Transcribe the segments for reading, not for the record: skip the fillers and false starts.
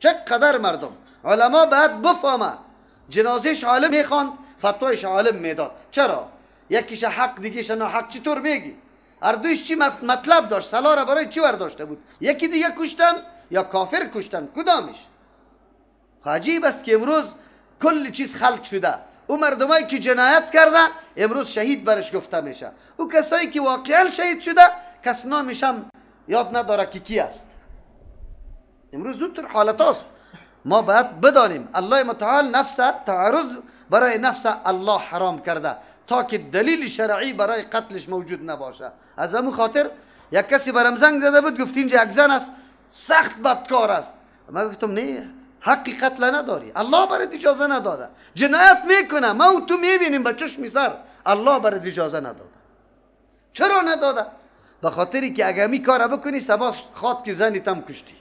چقدر مردم. علما باید بفهمه. جنازهش عالم میخواند، فتوایش عالم میداد. چرا؟ یکیش حق دیگهش ناحق، چطور میگی؟ اردویش چی مطلب داشت؟ سلا را برای چی ورداشته بود؟ یکی دیگه کشتن یا کافر کشتن، کدامش؟ عجیب است که امروز کل چیز خلط شده. او مردمایی که جنایت کرده امروز شهید برش گفته میشه، او کسایی که واقعا شهید شده کس نامش هم یاد نداره که کی است. امروز زودتر حالت است. ما باید بدانیم الله متعال نفس تعرض برای نفس الله حرام کرده تا که دلیل شرعی برای قتلش موجود نباشه. از همون خاطر یک کسی برام زنگ زده بود، گفت اینجا یک زن است سخت بدکار است. من گفتم نه، حقی قتل نداری، الله برات اجازه نداده. جنایت میکنه، ما و تو میبینیم با چشم سر، الله برات اجازه نداده. چرا نداده؟ به خاطری که اگر می کار بکنی سبا خواد که زنی تم کشتی،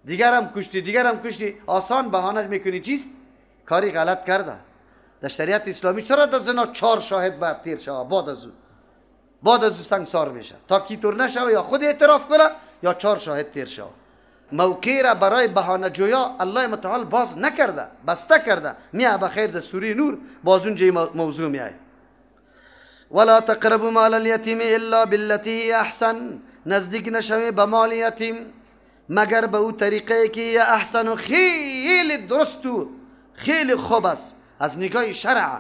دیگرم کشتی، دیگرم کشتی، آسان بهانه میکنی چیست؟ کاری غلط کرده. در شریعت اسلامی چرا در زنا 4 شاهد باید تیر شوه؟ بعد از او سنگسار میشه تا کی تور نشوه، یا خود اعتراف کنه یا 4 شاهد تیر شوه. موقع را برای بهانه جویا الله متعال باز نکرده، بسته کرده. میه بخیر در سوره نور باز اونجا موضوع میایه. ولا تقربوا مال الیتیم الا بالتي هي احسن. نزدیک نشوی به مال یتیم مگر به او طریقه که احسن و خیلی درست و خیلی خوب است از نگاه شرع.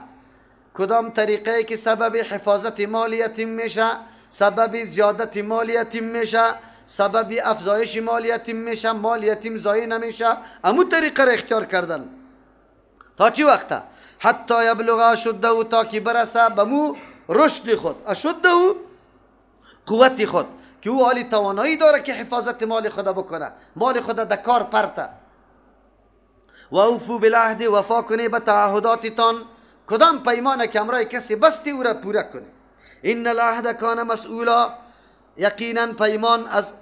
کدام طریقه که سبب حفاظت مال یتیم میشه، سبب زیادت مال یتیم میشه، سبب افزایش مال یتیم میشه، مال یتیم ضایع نمیشه، امو طریقه را اختیار کردن. تا چی وقته؟ حتی یبلغ اشده، تا که برسه به مو رشد خود، اشده قوت خود، که او حالی توانایی داره که حفاظت مال خود بکنه، مال خود در کار پرته. و اوفو بالعهد، وفا کنی به تعهداتتان. کدام پیمان که امرای کسی بستی او را پوره کنی. ان العهد کان مسئولا، یقینا پیمان از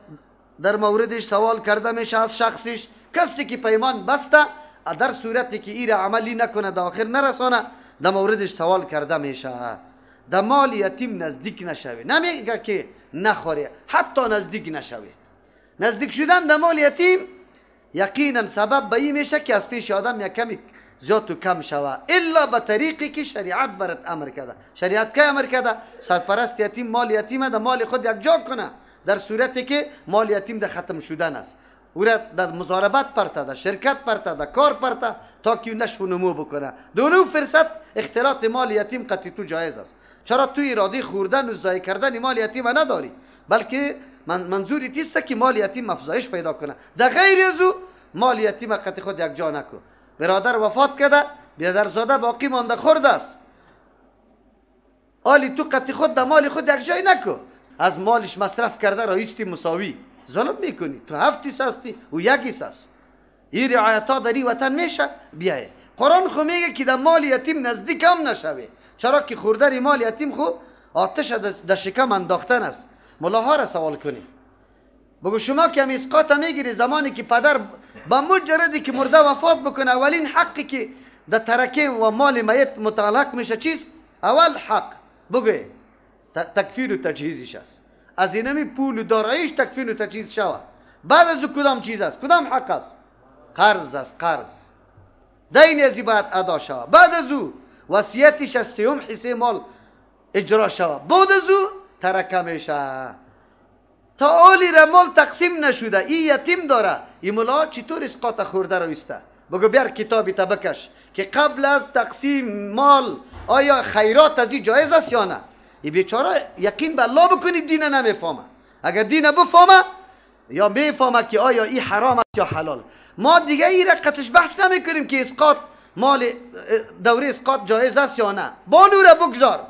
در موردش سوال کرده میشه از شخصش. کسی که پیمان بسته در صورتی که ایره عملی نکنه، در آخر نرسانه، در موردش سوال کرده میشه. در مال یتیم نزدیک نشوی، نمیگه که نخوری، حتی نزدیک نشوی. نزدیک شدن در مال یتیم یقینا سبب به این میشه که از پیش آدم یک کمی زیاد و کم شوه، الا به طریقی که شریعت برات امر کرده. شریعت که امر کرده؟ سرپرست یتیم مال یتیم در مال خود یک جا کنه، در صورتی که مال یتیم در ختم شدن است، او را در مضاربت پرته، در شرکت پرته، در کار پرته، تا که نشو نمو بکنه. دونو فرصت اختلاط مال یتیم قطعی تو جایز است. چرا تو اراده خوردن و ضایع کردن مال یتیم نداری، بلکه منظوری تیست که مال یتیم افزایش پیدا کنه. در غیر از او مال یتیم قطعی خود یک جا نکن. برادر وفات کرده، برادرزاده باقی مانده خورده است، آلی تو قطعی خود در مال خود یک جای نکن. از مالش مصرف کرده رایستی مساوی، ظلم میکنی. تو 7 حصه هستی و 1 حصه است. این رعایت ها در این وطن میشه؟ بیایه قرآن خو میگه که در مال یتیم نزدیک هم نشوی. چرا که خوردن مال یتیم خو آتش در شکم انداختن است. ملاها را سوال کنی، بگو شما که هم اسقاط میگیری، زمانی که پدر با مجردی که مرده وفات بکنه، اولین حقی که در ترکه و مال میت متعلق میشه چیست؟ اول حق بگو تکفیر و تجهیزش است. از اینمی پول و داراییش تکفیر و تجهیز شوه. بعد از او کدام چیز است؟ کدام حق است؟ قرض است. قرض دین ازی باید ادا شوه. بعد از او وصیتش از سیوم حصه مال اجرا شوه. بعد از او ترکه میشه. تا آلی را مال تقسیم نشده، این یتیم داره، این ملا چطور اسقاط خورده رو ایسته؟ بگو بیار کتابی تا بکش که قبل از تقسیم مال آیا خیرات از این جایز است یا نه؟ این بیچاره یقین به الله بکنی دین نمیفهمه. اگر دین بفهمه یا میفهمه که آیا این حرام است یا حلال. ما دیگه این رقتش بحث نمیکنیم که اسقاط مال دوره اسقاط جایز است یا نه. با نور بگذار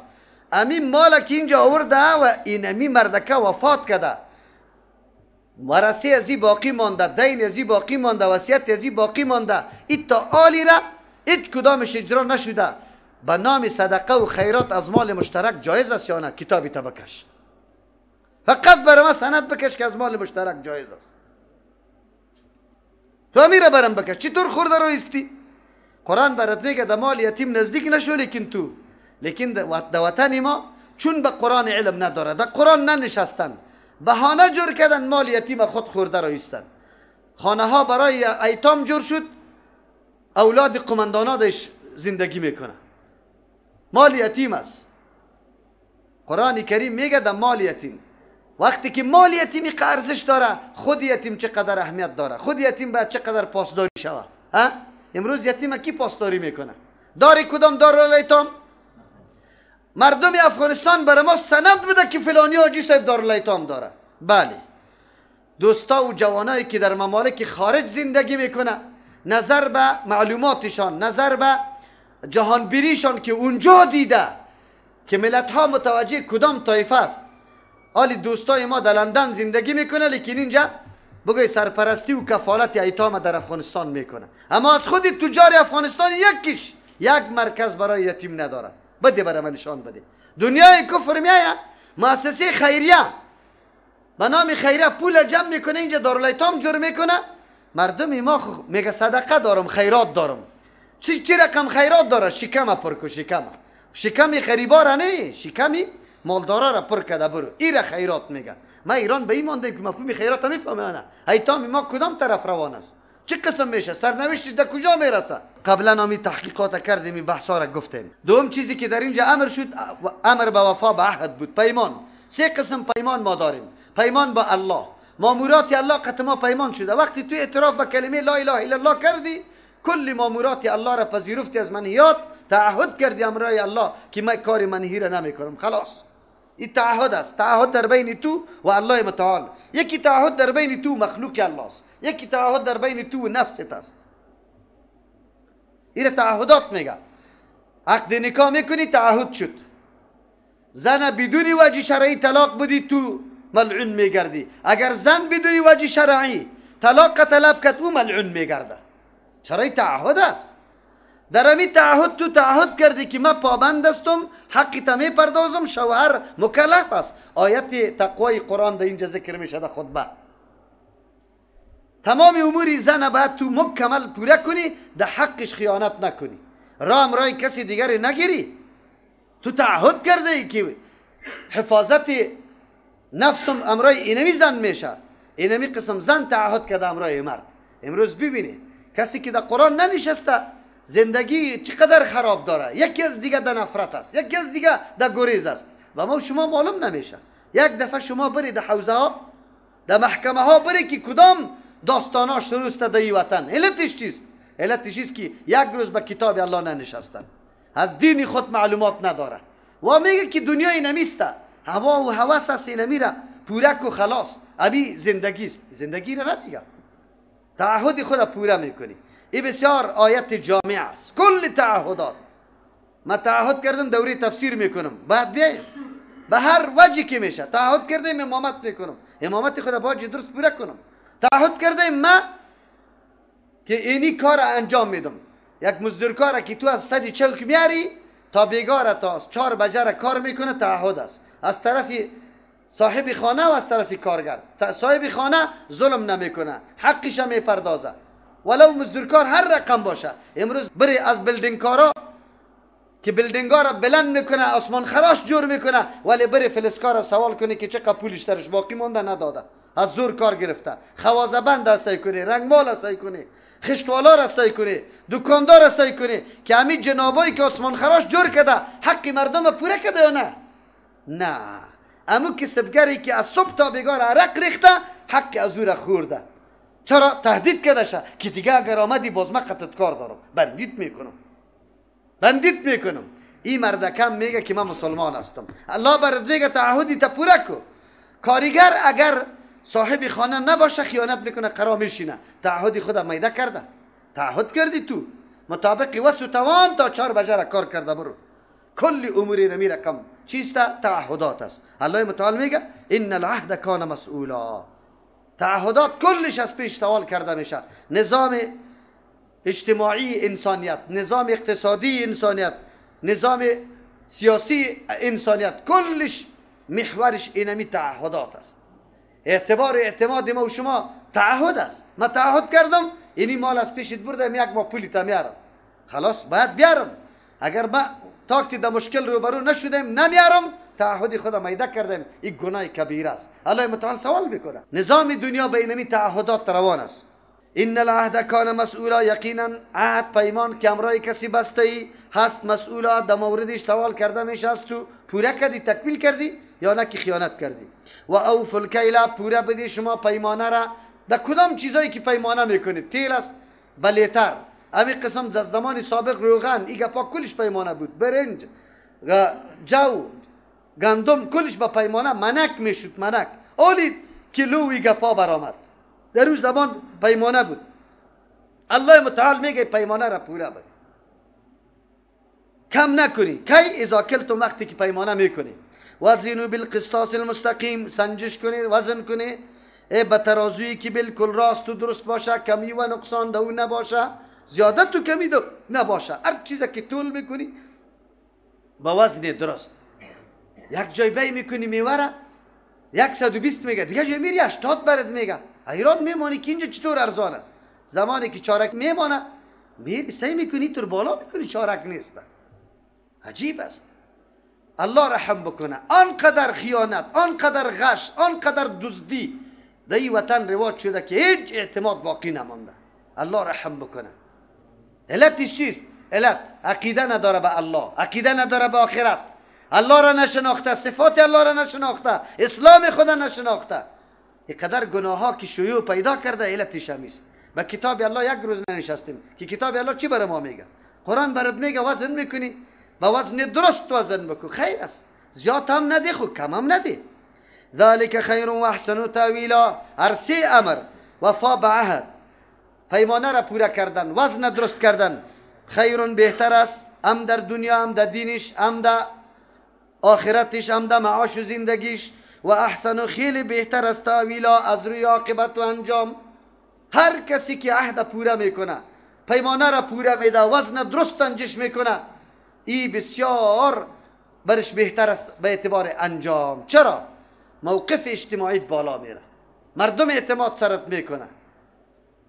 امین مال که اینجا آورده و این امی مردکه وفات کرده، ورثه ازی باقی مانده، دین ازی باقی مانده، وصیت ازی باقی مانده، این تا آلی را هیچ کدامش اجرا نشده، به نام صدقه و خیرات از مال مشترک جایز است یا نه؟ کتابی تا بکش، فقط برای ما سند بکش که از مال مشترک جایز است. تو امیره برم بکش. چطور خورده رو ایستی؟ قرآن برات میگه در مال یتیم نزدیک نشو، لیکن تو لیکن در وطن ما چون به قرآن علم نداره، در قرآن ننشستن، بهانه جور کردن مال یتیم خود خورده رو ایستن. خانه ها برای ایتام جور شد، اولاد قماندانا دش زندگی میکنه. مال یتیم است. قرآن کریم میگه در مال یتیم. وقتی که مال یتیمی ارزش داره، خود یتیم چقدر اهمیت داره، خود یتیم باید چقدر پاسداری شوه. ها؟ امروز یتیم کی پاسداری میکنه؟ داری کدام دارالایتام؟ مردم افغانستان برای ما سند بده که فلانی حاجی صاحب دارالایتام داره. بله، دوستا و جوانایی که در ممالک خارج زندگی میکنه، نظر به معلوماتشان، نظر به جهانبینیشان که اونجا دیده که ملت ها متوجه کدام طایفه است. حالی دوستای ما در لندن زندگی میکنه، لیکن اینجا بگوی سرپرستی و کفالت ایتام در افغانستان میکنه. اما از خود تجار افغانستان یکیش یک مرکز برای یتیم نداره. بده برای من نشان بده. دنیای کفر میایه مؤسسه خیریه به نام خیریه پول جمع میکنه، اینجا دارالایتام جور میکنه. مردم ما میگه صدقه دارم، خیرات دارم. چی رقم خیرات داره؟ شکم پر کو، شکم غریبا را نه، شکم مالدارا را پر کرده برو، این را خیرات میگه. ما ایران به این مانده که مفهوم خیرات میفهمه نه. ایتام ما کدام طرف روان است؟ چه قسم میشه؟ سرنوشت در کجا میرسه؟ قبلا همی تحقیقات کردیم، این بحثا را گفتیم. دوم چیزی که در اینجا امر شد، امر به وفا به عهد بود، پیمان. سه قسم پیمان ما داریم. پیمان با الله، مامورات الله قط ما پیمان شده. وقتی تو اعتراف به کلمه لا اله الا الله کردی، کل مامورات الله را پذیرفتی، از منهیات تعهد کردی امرای الله که من کار منهی را نمیکنم، خلاص. این تعهد است، تعهد در بین تو و الله متعال. یکی تعهد در بین تو مخلوق الله است، یکی تعهد در بین تو و نفست است. این تعهدات میگه. عقد نکاح میکنی، تعهد شد. زن بدون وجه شرعی طلاق بدی تو ملعون میگردی. اگر زن بدون وجه شرعی طلاق طلب کرد، او ملعون میگرده. چرا؟ تعهد است. در امی تعهد تو تعهد کردی که من پابند هستم، حقی تا میپردازم، شوهر مکلف است. آیت تقوای قرآن در اینجا ذکر میشه در خطبه. تمام امور زن باید تو مکمل پوره کنی، در حقش خیانت نکنی، رام رای کسی دیگری نگیری. تو تعهد کرده ای که حفاظت نفسم امرای اینمی زن میشه. اینمی قسم زن تعهد کرده امرای مرد. امروز ببینی کسی که در قرآن ننشسته زندگی چقدر خراب داره. یکی از دیگه در نفرت است، یکی از دیگه در گریز است و ما شما معلوم نمیشه. یک دفعه شما بری در حوزه ها، در محکمه ها بری که کدام داستانا شروع است در این وطن. علتش چیست؟ علتش چیست که یک روز به کتاب الله ننشستن، از دین خود معلومات نداره و میگه که دنیای نمیسته، هوا و هوس است، نمیره پورک و خلاص، ابی زندگی است. زندگی را نمیگه، تعهد خود پوره میکنی. این بسیار آیت جامع است، کل تعهدات. ما تعهد کردم دوره تفسیر میکنم، بعد بیایم به هر وجهی که میشه. تعهد کردیم امامت میکنم، امامت خود باید درست پوره کنم. تعهد کردیم ما که اینی کار انجام میدم. یک مزدورکار که تو از صد چلک میاری تا بیگار تا 4 بجه کار میکنه، تعهد است از طرف صاحب خانه و از طرف کارگر. صاحب خانه ظلم نمیکنه، حقش میپردازه، ولو مزدورکار هر رقم باشه. امروز بری از building کارا که building ها را بلند میکنه، آسمان خراش جور میکنه، ولی بری فلزکار سوال کنی که چقدر پولش سرش باقی مونده، نداده، از زور کار گرفته. خوازه بند سعی کنی، رنگمال سعی کنی، خشتوالا را سعی کنی، دکاندار را سعی کنی که همین جنابایی که آسمان خراش جور کرده حق مردم پوره کرده یا نه؟ نه. امو کسبگری که از صبح تا بیگار عرق ریخته، حق از او را خورده. چرا؟ تهدید کرده شه که دیگه اگر آمدی باز من قطعت کار دارم، بندیت میکنم، بندیت میکنم. این مردکم میگه که من مسلمان هستم. الله برات میگه تعهدی تا پوره کو. کارگر اگر صاحب خانه نباشه خیانت میکنه، قرار میشینه. تعهد خود میده کرده، تعهد کردی تو مطابق وس و توان تا 4 بجه را کار کرده برو. کل اموری نمی رقم چیست؟ تعهدات است. الله متعال میگه ان العهد کان مسئولا. تعهدات کلش از پیش سوال کرده میشه. نظام اجتماعی انسانیت، نظام اقتصادی انسانیت، نظام سیاسی انسانیت، کلش محورش اینمی تعهدات است. اعتبار اعتماد ما و شما تعهد است. ما تعهد کردم اینی مال از پیشت بردم، یک ماه پولی تا میارم، خلاص باید بیارم. اگر ما تا که در مشکل روبرو نشدیم نمیارم، تعهد خود میده کردیم، این گناه کبیر است. الله متعال سوال میکنه. نظام دنیا به اینمی تعهدات روان است. ان العهد کان مسئولا، یقینا عهد پیمان که امرای کسی بسته ای هست مسئولا، در موردش سوال کرده میشه از تو پوره کردی تکمیل کردی یا نه که خیانت کردی. و اوف الکیل، پوره بدی شما پیمانه را. در کدام چیزایی که پیمانه میکنید، تیل است به لیتر، امی قسم از زمان سابق روغن ای گپا کلش پیمانه بود، برنج، جو، گندم کلش به پیمانه منک میشد، منک اولی کیلو گپا برآمد، در اون زمان پیمانه بود. الله متعال میگه پیمانه را پوره بده، کم نکنی. کی اذا کلتم، وقتی که پیمانه میکنی. وزنوا بالقسطاس المستقیم، سنجش کنی، وزن کنی به ترازویی که بالکل راست و درست باشه، کمی و نقصان دو نباشه، زیادت و کمی دو نباشه. هر چیزی که طول میکنی با وزن درست. یک جای بی میکنی میوه را 120 میگه، دیگه جای میری 80 برد میگه. حیران میمانی که اینجا چطور ارزان است. زمانی که چارک میمانه میری سعی میکنی تر بالا میکنی، چارک نیست. عجیب است. الله رحم بکنه، آنقدر خیانت، آنقدر غش، آنقدر دزدی در این وطن رواج شده که هیچ اعتماد باقی نمانده. الله رحم بکنه. علتش چیست؟ علت عقیده نداره به الله، عقیده نداره به آخرت، الله را نشناخته، صفات الله را نشناخته، اسلام خدا نشناخته. اینقدر گناه ها که شیوع پیدا کرده علتش هم است. به کتاب الله یک روز ننشستیم که کتاب الله چی برای ما میگه؟ قرآن برات میگه وزن میکنی با وزن درست وزن بکن، خیر است، زیاد هم نده خو کم هم نده. ذلك خیر و احسن تاویلا. هر سه امر، وفا به عهد، پیمانه را پوره کردن، وزن درست کردن، خیر بهتر است، هم در دنیا هم در دینش هم در آخرتش هم در معاش و زندگیش. و احسن خیلی بهتر است تاویلا، از روی عاقبت و انجام. هر کسی که عهد پوره میکنه، پیمانه را پوره میده، وزن درست سنجش میکنه، ای بسیار برش بهتر است به اعتبار انجام. چرا؟ موقف اجتماعیت بالا میره، مردم اعتماد سرت میکنه.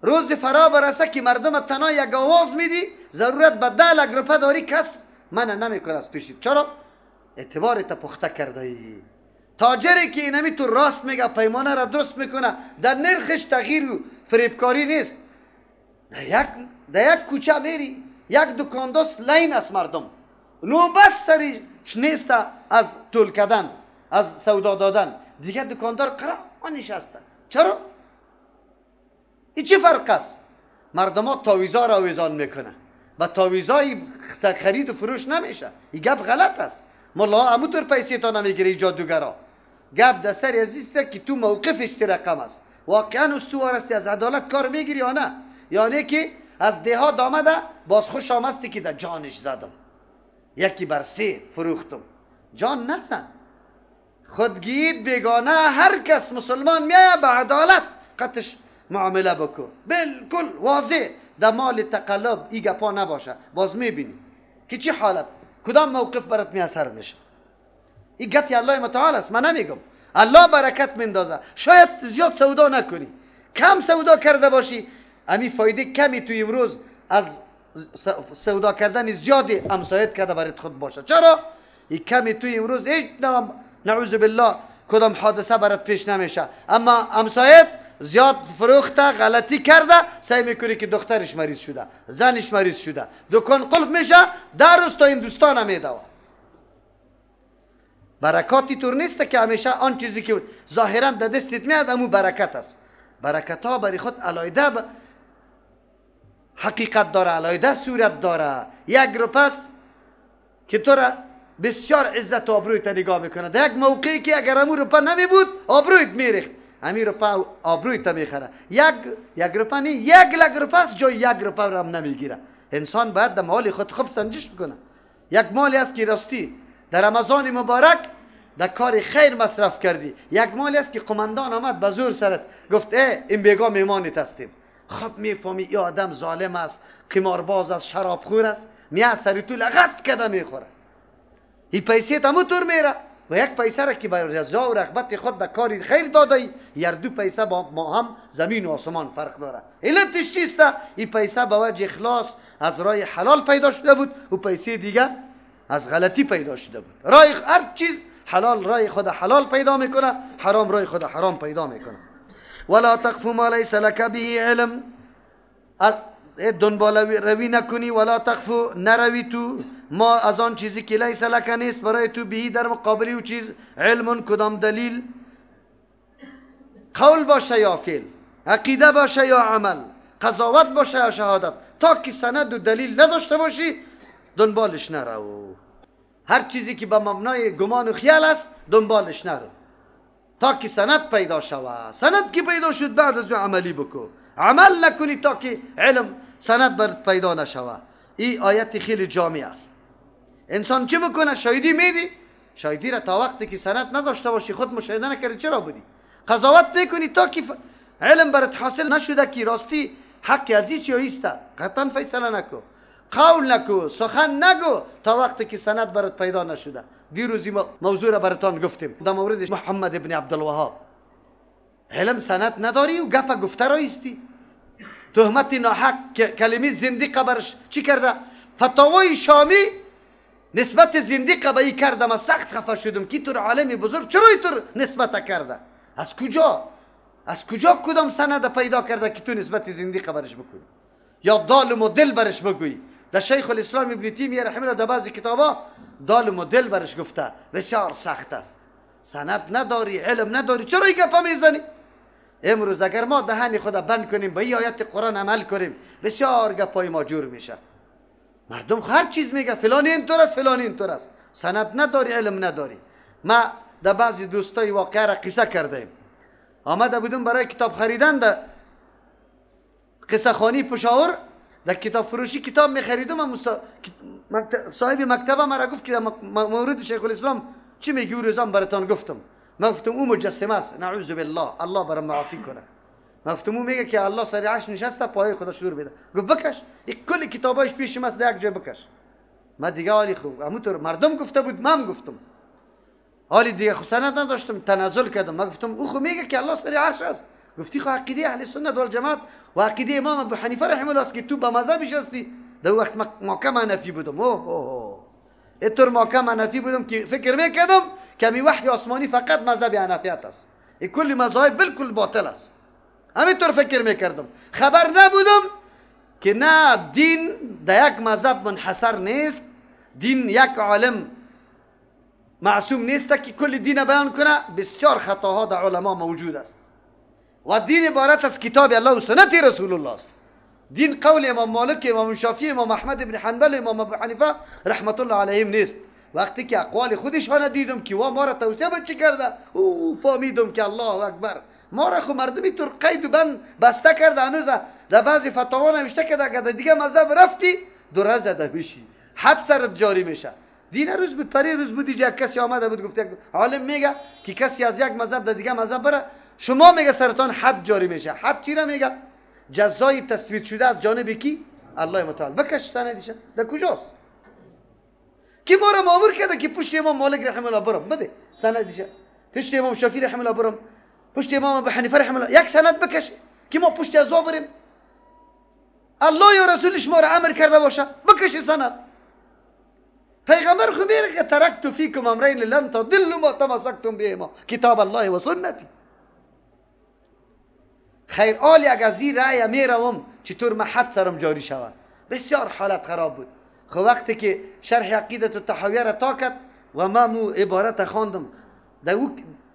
روز فرا برسه که مردم تنها یک آواز میدی، ضرورت به 10 لک روپه داری، کس منع نمیکنه از پیشت. چرا؟ اعتبار تا پخته کرده ای. تاجری که اینمی تو راست میگه، پیمانه را درست میکنه، در نرخش تغییر و فریبکاری نیست. در یک کوچه میری، یک دکاندار line است مردم، نوبت سریش نیست از طول کردن، از سودا دادن، دیگه دکاندار قرار نشسته. چرا؟ این چه فرق است؟ مردم ها تاویزا را آویزان میکنه، با تاویزای خرید و فروش نمیشه. این گپ غلط است. ملا همونطور پیسه تا نمیگیره جادوگرا. گپ در سر ازیست که تو موقفش چه رقم است. واقعا استوار استی، از عدالت کار میگیری یا نه؟ یعنی که از دهات آمده باز خوش آمستی که در جانش زدم، یکی بر 3 فروختم. جان نزن، خودگید بیگانه، هر کس مسلمان میایه به عدالت قطش معامله بکن، بالکل واضح. در مال تقلب ای گپا نباشه. باز میبینی که چی حالت، کدام موقف برات میاثر میشه. این گپی الله متعال است، من نمیگم. الله برکت مندازه. شاید زیاد سودا نکنی، کم سودا کرده باشی، امی فایده کمی تو امروز از سودا کردن زیادی همسایت کرده برات خود باشه. چرا؟ این کمی تو امروز هیچ نعوذ بالله کدام حادثه برات پیش نمیشه، اما همسایت زیاد فروخته، غلطی کرده، سعی میکنی که دخترش مریض شده، زنش مریض شده، دکان قلف میشه، 10 روز تا این دوستان میدوه. برکاتی طور نیست که همیشه آن چیزی که ظاهرا در دستت میاد امو برکت است. برکت ها برای خود علایده حقیقت داره، علایده صورت داره. یک روپس که تو را بسیار عزت و آبرویت نگاه میکنه، در یک موقعی که اگر امو روپه نمی بود آبرویت میریخت، امی روپه آبرویت میخره. یک روپه نی، 1 لک روپه است، جای 1 روپه را هم نمیگیره. انسان باید در مال خود خوب سنجش بکنه. یک مالی است که راستی در رمضان مبارک در کار خیر مصرف کردی، یک مالی است که قماندان آمد به زور سرت گفت ای این بیگاه میمانت هستیم. خب میفهمی این آدم ظالم است، قمارباز است، شرابخور است، میاد سر تو لغت کده میخوره، این پیسه تمو طور میره. و یک پیسه را که به رضا و رغبت خود در کار خیر داده ای، یک دو پیسه با ما هم زمین و آسمان فرق داره. علتش چیست؟ این پیسه به وجه اخلاص از راه حلال پیدا شده بود و پیسه دیگه از غلطی پیدا شده بود. راه هر چیز حلال راه خود حلال پیدا میکنه، حرام راه خود حرام پیدا میکنه. ولا تقف ما ليس لك به علم. دنبال روی نکنی، ولا تقفو نروی تو ما از آن چیزی که لیس لک نیست برای تو بهی در مقابلی و چیز علم کدام دلیل، قول باشه یا فعل، عقیده باشه یا عمل، قضاوت باشه یا شهادت، تا که سند و دلیل نداشته باشی دنبالش نرو. هر چیزی که به مبنای گمان و خیال است دنبالش نرو تا که سند پیدا شود. سند که پیدا شد بعد از او عملی بکو، عمل نکنی تا که علم سند برات پیدا نشود. این آیت خیلی جامع است. انسان چه بکنه؟ شاهدی میدی، شاهدی را تا وقتی که سند نداشته باشی، خود مشاهده نکردی چرا بودی؟ قضاوت میکنی تا که علم برات حاصل نشده که راستی حق عزیز یا ایسته، قطعا فیصله نکو، قول نکو، سخن نگو تا وقتی که سند برات پیدا نشده. دیروز موضوع را براتان گفتیم در مورد محمد ابن عبدالوهاب. علم سند نداری و گپ گفته را ایستی، تهمت ناحق، کلمه زندیقه برش چی کرده؟ فتاوای شامی نسبت زندیقه به ای کرده. من سخت خفه شدم که طور عالم بزرگ چرا اینطور نسبت کرده؟ از کجا؟ از کجا کدام سند پیدا کرده که تو نسبت زندیقه برش بکنی یا دال و دل برش بگویی؟ در شیخ الاسلام ابن تیمیه رحمه الله در بعضی کتابا دال و دل برش گفته. بسیار سخت است. سند نداری، علم نداری، چرا این گپا میزنی؟ امروز اگر ما دهن خود بند کنیم، به این آیت قرآن عمل کنیم، بسیار گپای ما جور میشه. مردم هر چیز میگه، فلانی اینطور است، فلانی اینطور است. سند نداری، علم نداری. ما در بعضی دوستای واقعه را قصه کردیم. آمده بودم برای کتاب خریدن در قصه خانی پشاور، در کتاب فروشی کتاب میخریدم. صاحب مکتبه مرا گفت که در مورد شیخ الاسلام چی میگی؟ او روزام براتان گفتم. من گفتم او مجسمه است، نعوذ بالله، الله برام معافی کنه. من گفتم او میگه که الله سر عرش نشسته پای خدا شور بده. گفت بکش، این کل کتابایش پیش من است، در یک جای بکش. من دیگه حالی خوب همونطور مردم گفته بود، من گفتم حالی دیگه خو سند نداشتم، تنازل کردم. من گفتم او خو میگه که الله سر عرش است. گفتی خو عقیده اهل سنت والجماعت و عقیده امام ابو حنیفه رحمه الله است که تو به مذهبش هستی. در وقت محکم حنفی بودم. اوه اوه اینطور محکم حنفی بودم که فکر میکردم که می وحی آسمانی فقط مذهب حنفیت است، این کل مذاهب بالکل باطل است. همینطور فکر میکردم. خبر نبودم که نه، دین در یک مذهب منحصر نیست، دین یک عالم معصوم نیست که کل دین بیان کنه. بسیار خطاها در علما موجود است و دین عبارت از کتاب الله و سنت رسول الله است. دین قول امام مالک، امام شافعی، امام احمد بن حنبل، امام ابو حنیفه رحمت الله علیهم نیست. وقتی که اقوال خودشان دیدم که وا ما را توصیه به چی کرده، او فهمیدم که الله اکبر، ما را خو مردمی طور قید و بند بسته کرده. هنوز در بعضی فتاوا نوشته کرده اگر دیگه مذهب رفتی دوره زده میشی، حد سرت جاری میشه. دین روز بود، پری روز بود، یک کسی آمده بود گفت یک عالم میگه که کسی از یک مذهب در دیگه مذهب بره، شما میگه سرتان حد جاری میشه. حد چی را میگه؟ جزای تثبیت شده از جانب کی؟ الله متعال. بکش سندیشه در کجاست؟ کی ما را مامور کرده که پشت امام مالک رحمه الله برم؟ بده سندیشه. پشت امام شافعی رحمه الله برم، پشت امام ابو حنیفه رحمه الله، یک سند بکش که ما پشت از بریم. الله یا رسولش ما را امر کرده باشه، بکش سند. پیغمبر خو میگه ترکت فیکم امرین لن تضلوا ما تمسکتم بهما کتاب الله و سنتی. خیر آلی اگر از این رأی میروم چطور من حد سرم جاری شود. بسیار حالت خراب بود. خب وقتی که شرح عقیدت الطحاویه را تا کرد و من مو عبارت خواندم،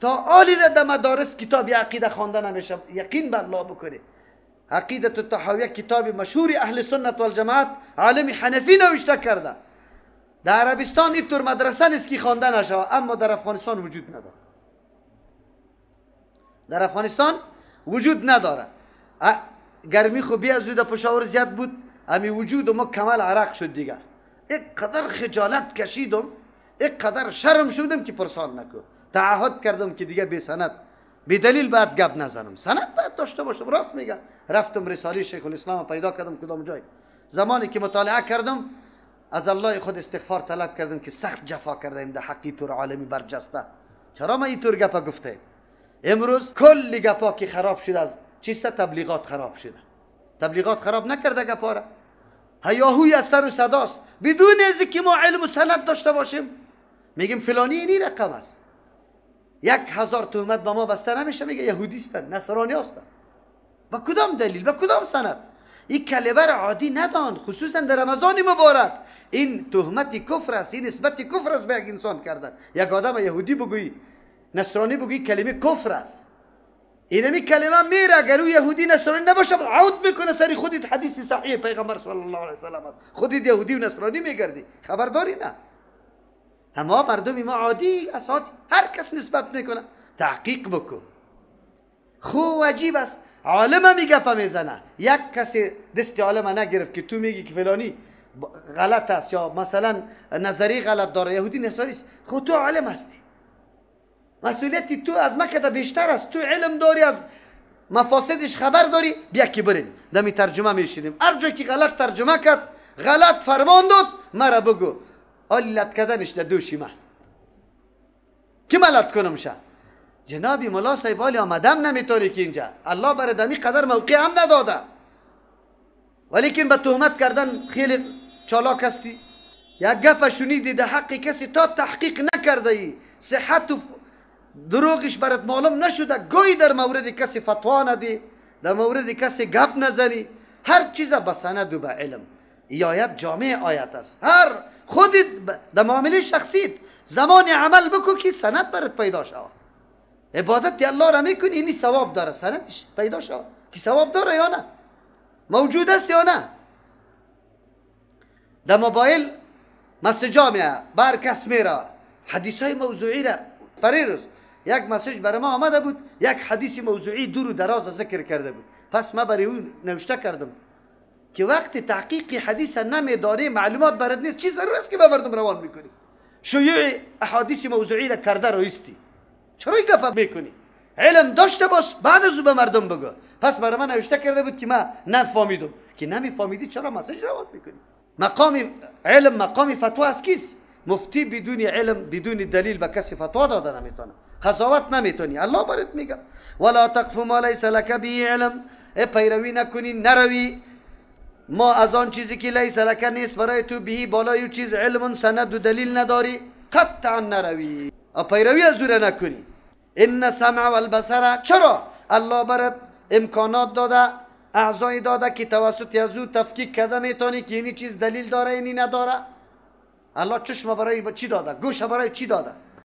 تا آلی را در مدارس کتاب عقیده خوانده نمیشه. یقین بر الله بکنی عقیدت الطحاویه کتاب مشهور اهل سنت والجماعت عالم حنفی نوشته کرده. در عربستان اینطور مدرسه نیست که خوانده نشود، اما در افغانستان وجود نداره. در افغانستان وجود نداره. گرمی خو بی از در پشاور زیاد بود، امی وجود ما کمال عرق شد دیگه. اینقدر خجالت کشیدم، اینقدر شرم شدم که پرسان نکو. تعهد کردم که دیگه بی سند بی دلیل باید گپ نزنم، سند باید داشته باشم. راست میگه. رفتم رساله شیخ الاسلام پیدا کردم کدام جای. زمانی که مطالعه کردم از الله خود استغفار طلب کردم که سخت جفا کردیم در حقی طور عالمی برجسته. چرا ما اینطور گپ گفته؟ امروز کل گپا که خراب شده از چیست؟ تبلیغات خراب شده. تبلیغات خراب نکرده گپا را. هیاهوی از سر و صداست بدون از که ما علم و سند داشته باشیم. میگیم فلانی اینی رقم است. 1000 تهمت به ما بسته نمیشه، میگه یهودی هستند، نصرانی هستند. با کدام دلیل؟ با کدام سند؟ این کلمه را عادی ندان، خصوصا در رمضان مبارک. این تهمت کفر است، این نسبت کفر است به یک انسان کردن. یک آدم یهودی بگویی، نصرانی بگویی، کلمه کفر است. اینمی کلمه میره، اگر او یهودی نصرانی نباشه عود میکنه سری خودت. حدیث صحیح پیغمبر صلی الله علیه وسلم است، خودت یهودی و نصرانی میگردی، خبرداری نه. اما مردم ما عادی اساتی هر کس نسبت میکنه. تحقیق بکن. خو عجیب است، عالم میگه میزنه، یک کسی دست عالم نگرفت که تو میگی که فلانی غلط است یا مثلا نظری غلط داره، یهودی نصرانی است. خو تو عالم هستی، مسئولیت تو از مکه بیشتر است، تو علم داری، از مفاسدش خبر داری. بیا که بریم دمی ترجمه میشینیم، هر جایی که غلط ترجمه کرد، غلط فرمان داد، مرا بگو آلت کردنش در دوشی من که ملت کنم شه. جناب ملا صاحب آلی آمدم نمیتونی که اینجا الله برای دمی قدر موقع هم نداده، ولیکن به تهمت کردن خیلی چالاک هستی. یک گپ شنیدی در حق کسی تا تحقیق نکرده ای، صحت و دروغش برات معلوم نشده، گویی در مورد کسی فتوا ندی، در مورد کسی گپ نزنی. هر چیز به سند و به علم. ای آیت جامع آیت است. هر خودت در معامله شخصیت زمان عمل بکو که سند برات پیدا شود. عبادت الله را میکنی، اینی ثواب داره، سندش پیدا شود که ثواب داره یا نه، موجود است یا نه. در موبایل مسیجا میاد، بر کس میره حدیث های موضوعی را. پریروز یک message برای ما آمده بود، یک حدیث موضوعی دور و دراز ذکر کرده بود. پس ما برای اون نوشته کردم که وقتی تحقیق حدیث نمیدانی، معلومات برات نیست، چی ضرور است که به مردم روان میکنی؟ شیوع احادیث موضوعی را کرده رویستی، چرا این گپ میکنی؟ علم داشته باش، بعد از او به مردم بگو. پس برای من نوشته کرده بود که من نفهمیدم. که نمیفهمیدی چرا message روان میکنی؟ مقام علم، مقام فتوا از کیست؟ مفتی بدون علم، بدون دلیل به کسی فتوا داده نمیتونه، قضاوت نمیتونی. الله برات میگه ولا تقف ما لیس لک به علم، ای پیروی نکنی، نروی ما از آن چیزی که لیس لک نیست برای تو، بهی بالای چیز علم سند و دلیل نداری، قطعا نروی، پیروی از او نکنی. ان السمع والبصر، چرا الله برات امکانات داده، اعضای داده که توسط از او تفکیک کرده میتونی که اینی چیز دلیل داره اینی نداره. الله چشم برای چی داده، گوش برای چی داده؟